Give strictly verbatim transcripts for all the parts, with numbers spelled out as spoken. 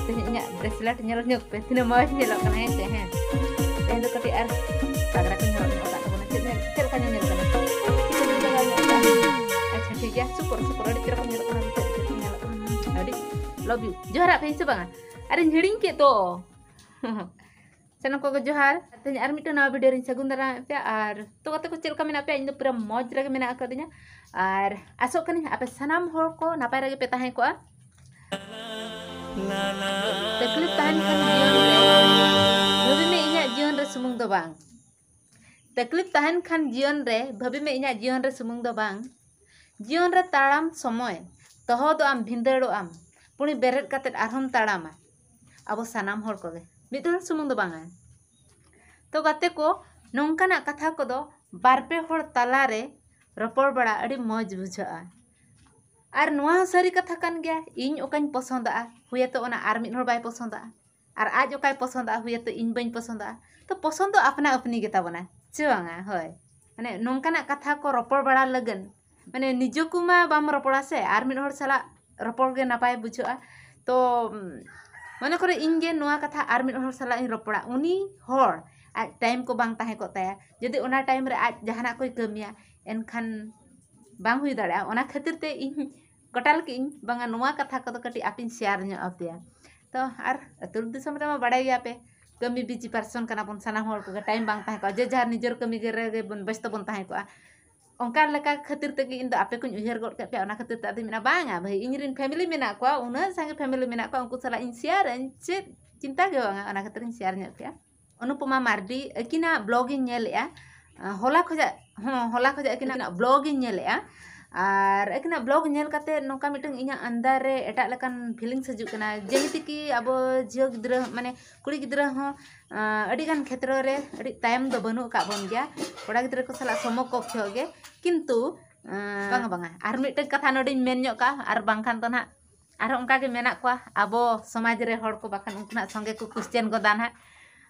ᱛᱮᱦᱮᱧ ᱤᱧᱟᱹᱜ ᱵᱨᱮᱥᱞᱮᱴ ᱧᱮᱞ ᱧᱚᱜ ᱯᱮ, ᱛᱤᱱᱟᱹᱜ ᱢᱚᱡᱽ ᱧᱮᱞᱚᱜ ᱠᱟᱱᱟ, ᱦᱮᱸ ᱥᱮ? ᱦᱮᱸ, ᱛᱮᱦᱮᱧ ᱫᱚ ᱠᱟᱹᱴᱤᱡ ᱟᱨ ᱛᱟᱜᱽᱲᱟ ᱠᱚᱧ ᱦᱚᱨᱚᱜ ᱧᱚᱜ ᱟᱠᱟᱫ ᱛᱟᱵᱚᱱᱟ᱾ ᱪᱮᱫ ᱧᱮᱞ, ᱪᱮᱫ ᱞᱮᱠᱟ ᱧᱮᱧᱮᱞ ᱠᱟᱱᱟ? ᱟᱪᱪᱷᱟ, ᱴᱷᱤᱠ ᱜᱮᱭᱟ, ᱥᱩᱯᱚᱨ, ᱥᱩᱯᱚᱨ, ᱟᱹᱰᱤ ᱪᱮᱦᱨᱟ ᱠᱚ ᱧᱮᱞᱚᱜ ᱠᱟᱱᱟ, ᱟᱹᱰᱤ ᱪᱮᱦᱨᱟ ᱠᱚ ᱧᱮᱞᱚᱜ ᱠᱟᱱᱟ᱾ ᱟᱹᱰᱤ love you᱾ ᱡᱚᱦᱟᱨᱟᱜ ᱯᱮ, ᱦᱮᱸ ᱥᱮ ᱵᱟᱝᱟ? ᱟᱨᱤᱧ ᱦᱤᱲᱤᱧ ᱠᱮᱫ ᱫᱚ᱾ ᱥᱟᱱᱟᱢ ᱠᱚᱜᱮ ᱡᱚᱦᱟᱨ᱾ ᱛᱮᱦᱮᱧ ᱟᱨ ᱢᱤᱫᱴᱟᱝ ᱱᱟᱣᱟ video ᱨᱤᱧ ᱥᱟᱹᱜᱩᱱ ᱫᱟᱨᱟᱢᱮᱫ ᱯᱮᱭᱟ᱾ ᱟᱨ ᱛᱚ ᱜᱟᱛᱮ ᱠᱚ, ᱪᱮᱫ ᱞᱮᱠᱟ ᱢᱮᱱᱟᱜ ᱯᱮᱭᱟ? ᱤᱧ ᱫᱚ ᱯᱩᱨᱟᱹ ᱢᱚᱡᱽ ᱨᱮᱜᱮ ᱢᱮᱱᱟᱜ ᱟᱠᱟᱫᱤᱧᱟ᱾ ᱟᱨ ᱟᱥᱚᱜ ᱠᱟᱹᱱᱟᱹᱧ ᱟᱯᱮ ᱥᱟᱱᱟᱢ ᱦᱚᱲ ᱠᱚ ᱱᱟᱯᱟᱭ ᱨᱮᱜᱮ ᱯᱮ ᱛᱟᱦᱮᱸ ᱠᱚᱜᱼᱟ᱾ ᱛᱟᱠᱞᱤᱯ ᱛᱟᱦᱮᱱ ᱠᱷᱟᱱ ᱡᱤᱭᱚᱱ ᱨᱮ, ᱵᱷᱟᱹᱵᱤ ᱢᱮ ᱤᱧᱟᱹᱜ ᱡᱤᱭᱚᱱ ᱨᱮ ᱥᱩᱢᱩᱝ ᱫᱚ ᱵᱟᱝ᱾ ᱛᱟᱠᱞᱤᱯ ᱛᱟᱦᱮᱱ ᱠᱷᱟᱱ ᱡᱤᱭᱚᱱ ᱨᱮ, ᱵᱷᱟᱹᱵᱤ ᱢᱮ ᱤᱧᱟᱹᱜ ᱡᱤᱭᱚᱱ ᱨᱮ ᱥᱩᱢᱩᱝ ᱫᱚ ᱵᱟᱝ᱾ ᱡᱤᱭᱚᱱ ᱨᱮ ᱛᱟᱲᱟᱢ ᱥᱚᱢᱚᱭ ᱛᱚᱦᱚᱫᱚᱜ ᱟᱢ, ᱵᱷᱤᱸᱫᱟᱹᱲᱚᱜ ᱟᱢ, ᱯᱩᱬᱤ ᱵᱮᱨᱮᱫ ᱠᱟᱛᱮᱫ ᱟᱨᱦᱚᱸᱢ ᱛᱟᱲᱟᱢᱟ᱾ ᱟᱵᱚ ᱥᱟᱱᱟᱢ ᱦᱚᱲ ᱠᱚᱜᱮ, ᱢᱤᱫ ᱦᱚᱲ ᱥᱩᱢᱩᱝ ᱫᱚ ᱵᱟᱝᱟ᱾ ᱛᱚ ᱜᱟᱛᱮ ᱠᱚ, ᱱᱚᱝᱠᱟᱱᱟᱜ ᱠᱟᱛᱷᱟ ᱠᱚᱫᱚ ᱵᱟᱨ ᱯᱮ ᱦᱚᱲ ᱛᱟᱞᱟᱨᱮ ᱨᱚᱯᱚᱲ ᱵᱟᱲᱟ ᱟᱹᱰᱤ ᱢᱚᱡᱽ ᱵᱩᱡᱷᱟᱹᱜᱼᱟ᱾ ᱟᱨ ᱱᱚᱣᱟ ᱦᱚᱸ ᱥᱟᱹᱨᱤ ᱠᱟᱛᱷᱟ ᱠᱟᱱ ᱜᱮᱭᱟ, ᱤᱧ ᱚᱠᱟᱧ ᱯᱚᱥᱚᱸᱫᱟᱜᱼᱟ, ᱦᱩᱭᱮᱛᱚ ᱚᱱᱟ ᱟᱨ ᱢᱤᱫ ᱦᱚᱲ ᱵᱟᱭ ᱯᱚᱥᱚᱸᱫᱟᱜᱼᱟ, ᱟᱨ ᱟᱡ ᱚᱠᱟᱭ ᱯᱚᱥᱚᱸᱫᱟᱜᱼᱟ, ᱦᱩᱭᱮᱛᱚ ᱤᱧ ᱵᱟᱹᱧ ᱯᱚᱥᱚᱸᱫᱟᱜᱼᱟ᱾ ᱛᱚ ᱯᱚᱥᱚᱸᱫ ᱫᱚ ᱟᱯᱱᱟ ᱟᱹᱯᱱᱤ ᱜᱮᱛᱟ ᱵᱚᱱᱟ, ᱪᱮ ᱵᱟᱝᱟ? ᱦᱳᱭ, ᱢᱟᱱᱮ ᱱᱚᱝᱠᱟᱱᱟᱜ ᱠᱟᱛᱷᱟ ᱠᱚ ᱨᱚᱯᱚᱲ ᱵᱟᱲᱟ ᱞᱟᱹᱜᱤᱫ, ᱢᱟᱱᱮ ᱱᱤᱡᱮ ᱠᱚᱢᱟ ᱵᱟᱢ ᱨᱚᱯᱚᱲᱟ ᱥᱮ, ᱟᱨ ᱢᱤᱫ ᱦᱚᱲ ᱥᱟᱞᱟᱜ ᱨᱚᱯᱚᱲ ᱜᱮ ᱱᱟᱯᱟᱭ ᱵᱩᱡᱷᱟᱹᱜᱼᱟ᱾ ᱛᱚ ᱢᱚᱱᱮ ᱠᱚᱨᱮ ᱤᱧ ᱜᱮ ᱱᱚᱣᱟ ᱠᱟᱛᱷᱟ ᱟᱨ ᱢᱤᱫ ᱦᱚᱲ ᱥᱟᱞᱟᱜ ᱤᱧ ᱨᱚᱯᱚᱲᱟ, ᱩᱱᱤ ᱦᱚᱲ ᱟᱡ time ᱠᱚ ᱵᱟᱝ ᱛᱟᱦᱮᱸ ᱠᱚᱜ ᱛᱟᱭᱟ, ᱡᱩᱫᱤ ᱚᱱᱟ time ᱨᱮ ᱟᱡ ᱡᱟᱦᱟᱱᱟᱜ ᱠᱚᱭ ᱠᱟᱹᱢᱤᱭᱟ, ᱮᱱᱠᱷᱟᱱ ᱵᱟᱝ ᱦᱩᱭ ᱫᱟᱲᱮᱭᱟᱜᱼᱟ᱾ ᱚᱱᱟ ᱠᱷᱟᱹᱛᱤᱨ ᱛᱮ ᱤᱧ ᱜᱚᱴᱟ ᱞᱮ ᱠᱮᱫ ᱤᱧ, ᱵᱟᱝᱟ, ᱱᱚᱣᱟ ᱠᱟᱛᱷᱟ ᱠᱚᱫᱚ ᱠᱟᱹᱴᱤᱡ ᱟᱯᱮᱧ share ᱧᱚᱜ ᱟᱯᱮᱭᱟ᱾ ᱛᱚ ᱟᱨ ᱟᱹᱛᱩ ᱫᱤᱥᱚᱢ ᱨᱮᱢᱟ ᱵᱟᱲᱟᱭ ᱜᱮᱭᱟ ᱯᱮ, ᱠᱟᱹᱢᱤ busy person ᱠᱟᱱᱟ ᱵᱚᱱ ᱥᱟᱱᱟᱢ ᱦᱚᱲ ᱠᱚᱜᱮ, time ᱵᱟᱝ ᱛᱟᱦᱮᱸ ᱠᱚᱜᱼᱟ, ᱡᱮ ᱡᱟᱦᱟᱨ ᱱᱤᱡᱮᱨ ᱠᱟᱹᱢᱤ ᱨᱮᱜᱮ ᱵᱚᱱ ᱵᱮᱥᱛᱚ ᱵᱚᱱ ᱛᱟᱦᱮᱸ ᱠᱚᱜᱼᱟ᱾ ᱚᱱᱠᱟ ᱞᱮᱠᱟ ᱠᱷᱟᱹᱛᱤᱨ ᱛᱮᱜᱮ ᱤᱧ ᱫᱚ ᱟᱯᱮ ᱠᱚᱧ ᱩᱭᱦᱟᱹᱨ ᱜᱚᱫ ᱠᱮᱫ ᱯᱮᱭᱟ, ᱚᱱᱟ ᱠᱷᱟᱹᱛᱤᱨ ᱛᱮ ᱟᱫᱚᱧ ᱢᱮᱱᱟ, ᱵᱟᱝᱟ ᱵᱷᱟᱹᱭ, ᱤᱧ ᱨᱮᱱ family ᱢᱮᱱᱟᱜ ᱠᱚᱣᱟ, ᱩᱱᱟᱹᱜ ᱥᱟᱸᱜᱮ family ᱢᱮᱱᱟᱜ ᱠᱚᱣᱟ, ᱩᱱᱠᱩ ᱥᱟᱞᱟᱜ ᱤᱧ share ᱟᱹᱧ, ᱪᱮᱫ ᱪᱤᱱᱛᱟ ᱜᱮ ᱵᱟᱝᱟ, ᱚᱱᱟ ᱠᱷᱟᱹᱛᱤᱨ ᱤᱧ share ᱧᱚᱜ ᱯᱮᱭᱟ᱾ ᱚᱱᱩᱯᱚᱢᱟ ᱢᱟᱨᱰᱤ ᱟᱹᱠᱤᱱᱟᱜ blog ᱤᱧ ᱧᱮᱞᱮᱜᱼᱟ, ᱟᱸ, ᱦᱚᱞᱟ ᱠᱷᱚᱡᱟᱜ, ᱦᱚᱸ, ᱦᱚᱞᱟ ᱠᱷᱚᱡᱟᱜ ᱟᱹᱠᱤᱱᱟᱜ blog ᱤᱧ ᱧᱮᱞᱮᱜᱼᱟ᱾ ᱟᱨ ᱟᱹᱠᱤᱱᱟᱜ blog ᱧᱮᱞ ᱠᱟᱛᱮ ᱱᱚᱝᱠᱟ ᱢᱤᱫᱴᱟᱝ ᱤᱧᱟᱹᱜ ᱟᱱᱫᱟᱨ ᱨᱮ ᱮᱴᱟᱜ ᱞᱮᱠᱟᱱ feelings ᱦᱤᱡᱩᱜ ᱠᱟᱱᱟ, ᱡᱮᱢᱤᱛᱤ ᱠᱤ ᱟᱵᱚ ᱡᱷᱤᱭᱟᱹ ᱜᱤᱫᱽᱨᱟᱹ, ᱢᱟᱱᱮ ᱠᱩᱲᱤ ᱜᱤᱫᱽᱨᱟᱹ ᱦᱚᱸ, ᱟᱸ, ᱟᱹᱰᱤ ᱜᱟᱱ ᱠᱷᱮᱛᱨᱚ ᱨᱮ ᱟᱹᱰᱤ ᱛᱟᱭᱚᱢ ᱫᱚ ᱵᱟᱹᱱᱩᱜ ᱟᱠᱟᱫ ᱵᱚᱱ ᱜᱮᱭᱟ, ᱠᱚᱲᱟ ᱜᱤᱫᱽᱨᱟᱹ ᱠᱚ ᱥᱟᱞᱟᱜ ᱥᱚᱢᱚᱠᱚᱠᱠᱷᱚ ᱜᱮ, ᱠᱤᱱᱛᱩ, ᱟᱸ, ᱵᱟᱝᱟ, ᱵᱟᱝᱟ, ᱟᱨ ᱢᱤᱫᱴᱟᱝ ᱠᱟᱛᱷᱟ ᱱᱚᱰᱮᱧ ᱢᱮᱱ ᱧᱚᱜ ᱠᱟᱜᱼᱟ, ᱟᱨ ᱵᱟᱝᱠᱷᱟᱱ ᱫᱚ ᱱᱟᱦᱟᱜ ᱟᱨᱦᱚᱸ ᱚᱱᱠᱟ ᱜᱮ ᱢᱮᱱᱟᱜ ᱠᱚᱣᱟ ᱟᱵᱚ ᱥᱚᱢᱟᱡᱽ ᱨᱮ ᱦᱚᱲ ᱠᱚ, ᱵᱟᱠᱷᱟᱱ ᱩᱱᱠᱩ ᱱᱟᱦᱟᱜ ᱥᱚᱸᱜᱮ ᱠᱚ question ᱜᱚᱫᱟ ᱱᱟᱦᱟᱜ᱾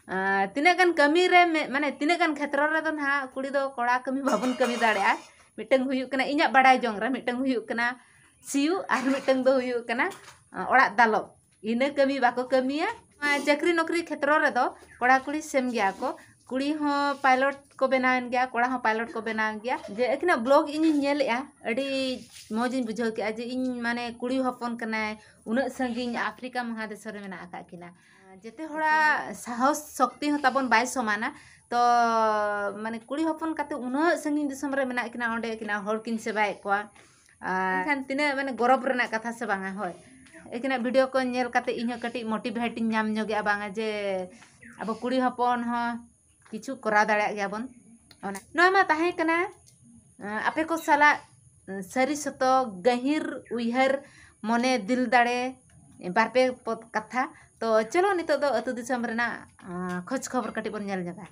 ᱟᱸ, ᱛᱤᱱᱟᱹᱜ ᱜᱟᱱ ᱠᱟᱹᱢᱤ ᱨᱮ ᱢᱮ-, ᱢᱟᱱᱮ ᱛᱤᱱᱟᱹᱜ ᱜᱟᱱ ᱠᱷᱮᱛᱨᱚ ᱨᱮᱫᱚ ᱱᱟᱦᱟᱜ ᱠᱩᱲᱤ ᱫᱚ ᱠᱚᱲᱟ ᱠᱟᱹᱢᱤ ᱵᱟᱵᱚᱱ ᱠᱟᱹᱢᱤ ᱫᱟᱲᱮᱭᱟᱜᱼᱟ᱾ ᱢᱤᱫᱴᱟᱝ ᱦᱩᱭᱩᱜ ᱠᱟᱱᱟ ᱤᱧᱟᱹᱜ ᱵᱟᱲᱟᱭ ᱡᱚᱝ ᱨᱮ, ᱢᱤᱫᱴᱟᱝ ᱦᱩᱭᱩᱜ ᱠᱟᱱᱟ ᱥᱤᱭᱩᱜ, ᱟᱨ ᱢᱤᱫᱴᱟᱝ ᱫᱚ ᱦᱩᱭᱩᱜ ᱠᱟᱱᱟ, ᱟᱸ, ᱚᱲᱟᱜ ᱫᱟᱞᱚᱵ᱾ ᱤᱱᱟᱹ ᱠᱟᱹᱢᱤ ᱵᱟᱠᱚ ᱠᱟᱹᱢᱤᱭᱟ᱾ ᱱᱚᱣᱟ ᱪᱟᱹᱠᱨᱤ ᱱᱚᱠᱨᱤ ᱠᱷᱮᱛᱨᱚ ᱨᱮᱫᱚ ᱠᱚᱲᱟ ᱠᱩᱲᱤ ᱥᱮᱢ ᱜᱮᱭᱟ ᱠᱚ᱾ ᱠᱩᱲᱤ ᱦᱚᱸ ᱯᱟᱭᱞᱚᱴ ᱠᱚ ᱵᱮᱱᱟᱣᱮᱱ ᱜᱮᱭᱟ, ᱠᱚᱲᱟ ᱦᱚᱸ ᱯᱟᱭᱞᱚᱴ ᱠᱚ ᱵᱮᱱᱟᱣᱮᱱ ᱜᱮᱭᱟ᱾ ᱡᱮ ᱟᱹᱠᱤᱱᱟᱜ ᱵᱞᱚᱜ ᱤᱧᱤᱧ ᱧᱮᱞᱮᱜᱼᱟ, ᱟᱹᱰᱤ ᱢᱚᱡᱽ ᱤᱧ ᱵᱩᱡᱷᱟᱹᱣ ᱠᱮᱜᱼᱟ ᱡᱮ ᱤᱧ ᱢᱟᱱᱮ ᱠᱩᱲᱤ ᱦᱚᱯᱚᱱ ᱠᱟᱱᱟᱭ, ᱩᱱᱟᱹᱜ ᱥᱟᱺᱜᱤᱧ ᱟᱯᱷᱨᱤᱠᱟ ᱢᱚᱦᱟᱫᱮᱥ ᱨᱮ ᱢᱮᱱᱟᱜ ᱟᱠᱟᱫ ᱠᱤᱱᱟ᱾ ᱡᱮᱛᱮ ᱦᱚᱲᱟᱜ ᱥᱟᱦᱚᱥ ᱥᱚᱠᱛᱤ ᱦᱚᱸ ᱛᱟᱵᱚᱱ ᱵᱟᱭ ᱥᱚᱢᱟᱱᱟ᱾ ᱛᱚ ᱢᱟᱱᱮ ᱠᱩᱲᱤ ᱦᱚᱯᱚᱱ ᱠᱟᱛᱮ ᱩᱱᱟᱹᱜ ᱥᱟᱺᱜᱤᱧ ᱫᱤᱥᱚᱢ ᱨᱮ ᱢᱮᱱᱟᱜ ᱠᱤᱱᱟ, ᱚᱸᱰᱮ ᱟᱹᱠᱤᱱᱟᱜ ᱦᱚᱲ ᱠᱤᱱ ᱥᱮᱵᱟᱭᱮᱫ ᱠᱚᱣᱟ᱾ ᱟᱨ ᱮᱱᱠᱷᱟᱱ ᱛᱤᱱᱟᱹᱜ ᱢᱟᱱᱮ ᱜᱚᱨᱚᱵᱽ ᱨᱮᱱᱟᱜ ᱠᱟᱛᱷᱟ ᱥᱮ ᱵᱟᱝᱟ? ᱦᱳᱭ, ᱟᱹᱠᱤᱱᱟᱜ ᱵᱷᱤᱰᱤᱭᱳ ᱠᱚ ᱧᱮᱞ ᱠᱟᱛᱮ ᱤᱧ ᱦᱚᱸ ᱠᱟᱹᱴᱤᱡ ᱢᱳᱴᱤᱵᱷᱮᱴ ᱤᱧ ᱧᱟᱢ ᱧᱚᱜᱮᱜᱼᱟ, ᱵᱟᱝᱟ ᱡᱮ ᱟᱵᱚ ᱠᱩᱲᱤ ᱦᱚᱯᱚᱱ ᱦᱚᱸ ᱠᱤᱪᱷᱩ ᱠᱚᱨᱟᱣ ᱫᱟᱲᱮᱭᱟᱜ ᱜᱮᱭᱟ ᱵᱚᱱ᱾ ᱚᱱᱟ, ᱱᱚᱣᱟ ᱢᱟ ᱛᱟᱦᱮᱸ ᱠᱟᱱᱟ, ᱟᱸ, ᱟᱯᱮ ᱠᱚ ᱥᱟᱞᱟᱜ, ᱟᱸ, ᱥᱟᱹᱨᱤ ᱥᱚᱛᱚ ᱜᱟᱹᱦᱤᱨ ᱩᱭᱦᱟᱹᱨ ᱢᱚᱱᱮ ᱫᱤᱞ ᱫᱟᱲᱮ ᱵᱟᱨ ᱯᱮ ᱯᱚᱫ ᱠᱟᱛᱷᱟ᱾ ᱛᱚ ᱪᱚᱞᱚ ᱱᱤᱛᱚᱜ ᱫᱚ ᱟᱹᱛᱩ ᱫᱤᱥᱚᱢ ᱨᱮᱱᱟᱜ, ᱟᱸ, ᱠᱷᱳᱡᱽ ᱠᱷᱚᱵᱚᱨ ᱠᱟᱹᱴᱤᱡ ᱵᱚᱱ ᱧᱮᱞ ᱧᱚᱜᱟ᱾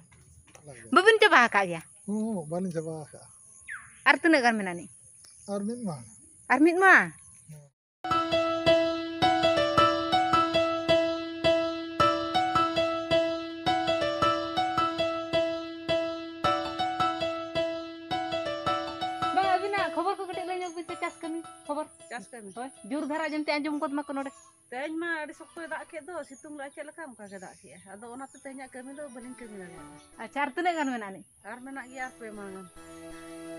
ᱵᱟᱹᱵᱤᱱ ᱪᱟᱵᱟ ᱟᱠᱟᱫ ᱜᱮᱭᱟ? ᱦᱚᱸ, ᱵᱟᱹᱞᱤᱧ ᱪᱟᱵᱟ ᱟᱠᱟᱫᱼᱟ᱾ ᱟᱨ ᱛᱤᱱᱟᱹᱜ ᱜᱟᱱ ᱢᱮᱱᱟᱜ ᱟᱹᱱᱤᱡ? ᱟᱨ ᱢᱤᱫ ᱢᱟ᱾ ᱟᱨ ᱢᱤᱫ ᱢᱟ? ᱵᱟᱝ, ᱟᱹᱵᱤᱱᱟᱜ ᱠᱷᱚᱵᱚᱨ ᱠᱚ ᱠᱟᱹᱴᱤᱡ ᱞᱟᱹᱭ ᱧᱚᱜ ᱵᱤᱱ ᱥᱮ, ᱪᱟᱥ ᱠᱟᱹᱢᱤ ᱠᱷᱚᱵᱚᱨ᱾ ᱪᱟᱥ ᱠᱟᱹᱢᱤ? ᱦᱳᱭ, ᱡᱳᱨ ᱫᱷᱟᱨᱟ ᱡᱮᱢᱛᱤ ᱟᱸᱡᱚᱢ ᱜᱚᱫ ᱢᱟᱠᱚ ᱱᱚᱰᱮ᱾ ᱛᱮᱦᱮᱧ ᱢᱟ ᱟᱹᱰᱤ ᱥᱚᱠᱛᱚᱭ ᱫᱟᱜ ᱠᱮᱫ ᱫᱚ, ᱥᱤᱛᱩᱝ ᱞᱮᱫᱼᱟ, ᱪᱮᱫ ᱞᱮᱠᱟ ᱚᱱᱠᱟ ᱜᱮ ᱫᱟᱜ ᱠᱮᱫᱼᱟ᱾ ᱟᱫᱚ ᱚᱱᱟᱛᱮ ᱛᱮᱦᱮᱧᱟᱜ ᱠᱟᱹᱢᱤ ᱫᱚ ᱵᱟᱹᱞᱤᱧ ᱠᱟᱹᱢᱤ ᱫᱟᱲᱮᱭᱟᱜᱼᱟ᱾ ᱟᱪᱪᱷᱟ, ᱟᱨ ᱛᱤᱱᱟᱹᱜ ᱜᱟᱱ ᱢᱮᱱᱟᱜ ᱟᱹᱱᱤᱡ? ᱟᱨ ᱢᱮᱱᱟᱜ ᱜᱮᱭᱟ ᱟᱨ ᱯᱮ ᱢᱟᱦᱟ ᱜᱟᱱ᱾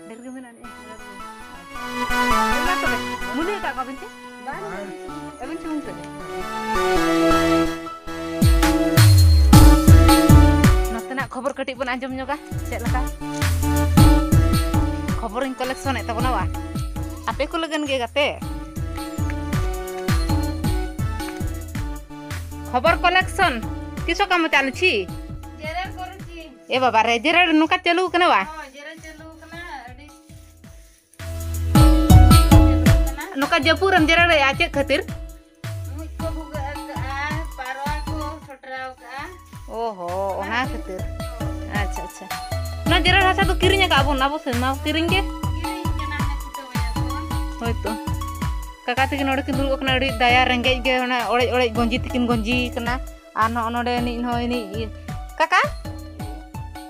ᱰᱷᱮᱨ ᱜᱮ ᱢᱮᱱᱟᱜ ᱟᱹᱱᱤᱡ᱾ ᱢᱟ ᱛᱚᱵᱮ, ᱢᱩᱞᱤ ᱟᱠᱟᱫ ᱠᱚᱣᱟᱵᱤᱱ ᱪᱮ? ᱵᱟᱝ, ᱟᱹᱵᱤᱱ ᱥᱩᱢᱩᱝ ᱛᱮ᱾ ᱱᱚᱛᱮᱱᱟᱜ ᱠᱷᱚᱵᱚᱨ ᱠᱟᱹᱴᱤᱡ ᱵᱚᱱ ᱟᱸᱡᱚᱢ ᱧᱚᱜᱟ, ᱪᱮᱫ ᱞᱮᱠᱟ ᱠᱷᱚᱵᱚᱨᱤᱧ ᱠᱟᱞᱮᱠᱥᱚᱱᱮᱫ ᱛᱟᱵᱚᱱᱟ ᱵᱟ? ᱟᱯᱮ ᱠᱚ ᱞᱟᱹᱜᱤᱫ ᱜᱮ ᱜᱟᱛᱮ᱾ ଖବର କଲେକ୍ସନ କିସ କାମ ଚାଲିଛି? ଜେରା କରୁଛି। ଏ ବାବା ରେ, ଜେରା ᱱᱚᱝᱠᱟ ᱪᱟᱹᱞᱩ ᱠᱟᱱᱟ ᱵᱟ? ᱦᱚᱸ, ᱡᱮᱨᱮᱲ ᱪᱟᱹᱞᱩ ᱠᱟᱱᱟ, ᱟᱹᱰᱤ ᱪᱟᱹᱞᱩ ᱠᱟᱱᱟ᱾ ᱱᱚᱝᱠᱟ ᱡᱟᱹᱯᱩᱫ ᱨᱮᱢ ᱡᱮᱨᱮᱲᱮᱜᱼᱟ, ᱪᱮᱫ ᱠᱷᱟᱹᱛᱤᱨ? ᱢᱩᱡ ᱠᱚ ᱵᱷᱩᱜᱟᱹᱜ ᱟᱠᱟᱜᱼᱟ, ᱯᱟᱨᱣᱟ ᱠᱚ ᱴᱷᱚᱴᱨᱟᱣ ᱟᱠᱟᱜᱼᱟ᱾ ᱚ ᱦᱚ, ᱚᱱᱟ ᱚᱱᱟ ᱠᱷᱟᱹᱛᱤᱨ᱾ ᱠᱷᱟᱹᱛᱤᱨ᱾ ᱟᱪᱪᱷᱟ, ᱟᱪᱪᱷᱟ᱾ ᱚᱱᱟ ᱡᱮᱨᱮᱲ ᱦᱟᱥᱟ ᱫᱚ ᱠᱤᱨᱤᱧ ᱟᱠᱟᱫ ᱵᱚᱱ, ᱟᱵᱚ ᱥᱮ ᱱᱟᱣᱟ ᱠᱤᱨᱤᱧ ᱜᱮ? ᱠᱤᱨᱤᱧ ᱠᱟᱱᱟ, ᱚᱱᱟ ᱪᱷᱩᱴᱟᱹᱣ ᱟᱭᱟ ᱠᱚ᱾ ᱦᱳᱭ ᱛᱚ᱾ ᱠᱟᱠᱟ ᱛᱟᱹᱠᱤᱱ ᱱᱚᱰᱮ ᱠᱤᱱ ᱫᱩᱲᱩᱵ ᱟᱠᱟᱱᱟ, ᱟᱹᱰᱤ ᱫᱟᱭᱟ ᱨᱮᱸᱜᱮᱡ ᱜᱮ, ᱚᱱᱟ ᱚᱲᱮᱡ ᱚᱲᱮᱡ ᱜᱚᱸᱡᱤ ᱛᱟᱹᱠᱤᱱ ᱜᱚᱸᱡᱤ ᱠᱟᱱᱟ᱾ ᱟᱨ ᱱᱚᱜᱼᱚ ᱱᱚᱰᱮ ᱱᱤᱡ ᱱᱚᱜᱼᱚᱭ ᱱᱤᱡ ᱤᱭᱟᱹ᱾ ᱠᱟᱠᱟ?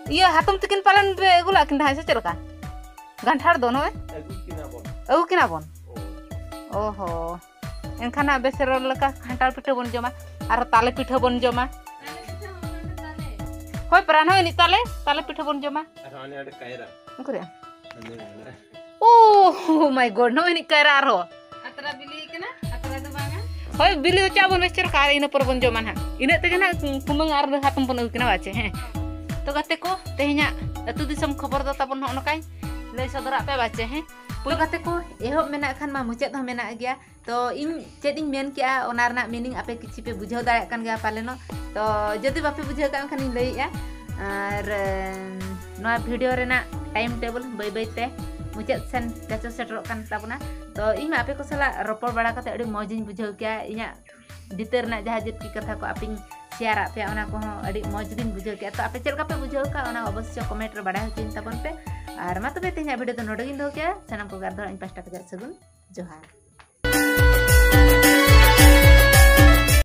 ᱤᱭᱟᱹ, ᱦᱟᱛᱚᱢ ᱛᱟᱹᱠᱤᱱ ᱯᱟᱞᱮᱱ ᱯᱮ ᱟᱹᱜᱩ ᱞᱟᱜ ᱠᱤᱱ ᱛᱟᱦᱮᱸᱫ ᱥᱮ ᱪᱮᱫ ᱞᱮᱠᱟ? ᱜᱟᱱᱴᱷᱟᱲ ᱫᱚ ᱱᱚᱜᱼᱚᱭ? ᱟᱹᱜᱩ ᱠᱤᱱᱟ ᱵᱚᱱ᱾ ᱟᱹᱜᱩ ᱠᱤᱱᱟ ᱵᱚᱱ? ᱦᱳᱭ᱾ ᱚ ᱦᱚ᱾ ᱮᱱᱠᱷᱟᱱ ᱦᱟᱸᱜ ᱵᱮᱥ ᱨᱚᱲ ᱞᱮᱠᱟ ᱠᱷᱟᱱᱴᱟᱲ ᱯᱤᱴᱷᱟᱹ ᱵᱚᱱ ᱡᱚᱢᱟ, ᱟᱨ ᱛᱟᱞᱮ ᱯᱤᱴᱷᱟᱹ ᱵᱚᱱ ᱡᱚᱢᱟ᱾ ᱦᱳᱭ, ᱯᱨᱟᱱ ᱦᱚᱸ ᱮᱱᱮᱡ ᱛᱟᱞᱮ, ᱛᱟᱞᱮ ᱯᱤᱴᱷᱟᱹ ᱵᱚᱱ ᱡᱚᱢᱟ᱾ ᱟᱨᱦᱚᱸ ᱟᱞᱮ ᱚᱸᱰᱮ ᱠᱟᱭᱨᱟ᱾ ᱩᱠᱩᱨᱮ? ᱟᱞᱮ ᱚᱸᱰᱮ᱾ Oh my God, ᱱᱚᱜᱼᱚᱭ ᱮᱱᱮᱡ ᱠᱟᱭᱨᱟ ᱟᱨᱦᱚᱸ᱾ ᱟᱛᱨᱟ ᱵᱤᱞᱤ ᱠᱟᱱᱟ, ᱟᱛᱨᱟ ᱫᱚ ᱵᱟᱝᱟ᱾ ᱦᱳᱭ, ᱵᱤᱞᱤ ᱦᱚᱪᱚ ᱟᱵᱚᱱ ᱵᱮᱥ ᱪᱮᱦᱨᱟ, ᱟᱨ ᱤᱱᱟᱹ ᱯᱚᱨᱮ ᱵᱚᱱ ᱡᱚᱢᱟ ᱱᱟᱦᱟᱜ᱾ ᱤᱱᱟᱹᱜ ᱛᱮᱜᱮ ᱱᱟᱦᱟᱜ ᱠᱩᱢᱟᱹᱝ ᱟᱨ ᱦᱟᱛᱚᱢ ᱵᱚᱱ ᱟᱹᱜᱩ ᱠᱤᱱᱟ ᱵᱟᱪᱮ, ᱦᱮᱸ᱾ ᱛᱚ ᱜᱟᱛᱮ ᱠᱚ, ᱛᱮᱦᱮᱧᱟᱜ ᱟᱹᱛᱩ ᱫᱤᱥᱚᱢ ᱠᱷᱚᱵᱚᱨ ᱫᱚ ᱛᱟᱵᱚᱱ ᱱᱚᱜᱼᱚ ᱱᱚᱝᱠᱟᱧ ᱞᱟᱹᱭ ᱥᱚᱫᱚᱨᱟᱜ ᱯᱮ ᱵᱟᱪᱮ, ᱦᱮᱸ᱾ ᱛᱚ ᱜᱟᱛᱮ ᱠᱚ, ᱮᱦᱚᱵ ᱢᱮᱱᱟᱜ ᱠᱷᱟᱱ ᱢᱟ ᱢᱩᱪᱟᱹᱫ ᱦᱚᱸ ᱢᱮᱱᱟᱜ ᱜᱮᱭᱟ᱾ ᱛᱚ ᱤᱧ ᱪᱮᱫ ᱤᱧ ᱢᱮᱱ ᱠᱮᱜᱼᱟ, ᱚᱱᱟ ᱨᱮᱱᱟᱜ meaning ᱟᱯᱮ ᱠᱤᱪᱷᱩ ᱯᱮ ᱵᱩᱡᱷᱟᱹᱣ ᱫᱟᱲᱮᱭᱟᱜ ᱠᱟᱱ ᱜᱮᱭᱟ ᱯᱟᱞᱮᱱᱚᱜ᱾ ᱛᱚ ᱡᱩᱫᱤ ᱵᱟᱯᱮ ᱵᱩᱡᱷᱟᱹᱣ ᱠᱟᱜ ᱠᱷᱟᱱ ᱤᱧ ᱞᱟᱹᱭᱮᱜᱼᱟ᱾ ᱟᱨ ᱮᱢ, ᱱᱚᱣᱟ video ᱨᱮᱱᱟᱜ time table ᱵᱟᱹᱭ ᱵᱟᱹᱭ ᱛᱮ ᱢᱩᱪᱟᱹᱫ ᱥᱮᱱ ᱪᱟᱪᱚ ᱥᱮᱴᱮᱨᱚᱜ ᱠᱟᱱ ᱛᱟᱵᱚᱱᱟ᱾ ᱛᱚ ᱤᱧ ᱢᱟ ᱟᱯᱮ ᱠᱚ ᱥᱟᱞᱟᱜ ᱨᱚᱯᱚᱲ ᱵᱟᱲᱟ ᱠᱟᱛᱮ ᱟᱹᱰᱤ ᱢᱚᱡᱽ ᱤᱧ ᱵᱩᱡᱷᱟᱹᱣ ᱠᱮᱜᱼᱟ᱾ ᱤᱧᱟᱹᱜ ᱵᱷᱤᱛᱟᱹᱨ ᱨᱮᱱᱟᱜ ᱡᱟᱦᱟᱸ ᱡᱩᱫᱤ ᱠᱟᱛᱷᱟ ᱠᱚ ᱟᱯᱮᱧ share ᱟᱜ ᱯᱮᱭᱟ, ᱚᱱᱟ ᱠᱚᱦᱚᱸ ᱟᱹᱰᱤ ᱢᱚᱡᱽ ᱜᱤᱧ ᱵᱩᱡᱷᱟᱹᱣ ᱠᱮᱜᱼᱟ᱾ ᱛᱚ ᱟᱯᱮ ᱪᱮᱫ ᱞᱮᱠᱟ ᱯᱮ ᱵᱩᱡᱷᱟᱹᱣ ᱠᱟᱜᱼᱟ, ᱚᱱᱟ ᱚᱵᱚᱥᱥᱚ comment ᱨᱮ ᱵᱟᱲᱟᱭ ᱦᱚᱪᱚᱧ ᱛᱟᱵᱚᱱ ᱯᱮ᱾ ᱟᱨ ᱢᱟ ᱛᱚᱵᱮ ᱛᱮᱦᱮᱧᱟᱜ video ᱫᱚ ᱱᱚᱰᱮ ᱜᱤᱧ ᱫᱚᱦᱚ ᱠᱮᱜᱼᱟ᱾ ᱥᱟᱱᱟᱢ ᱠᱚᱜᱮ ᱟᱨ ᱫᱚ ᱤᱧ ᱯᱟᱦᱴᱟ ᱠᱷᱚᱱᱟᱜ ᱥᱟᱹᱜᱩᱱ ᱡᱚᱦᱟᱨ᱾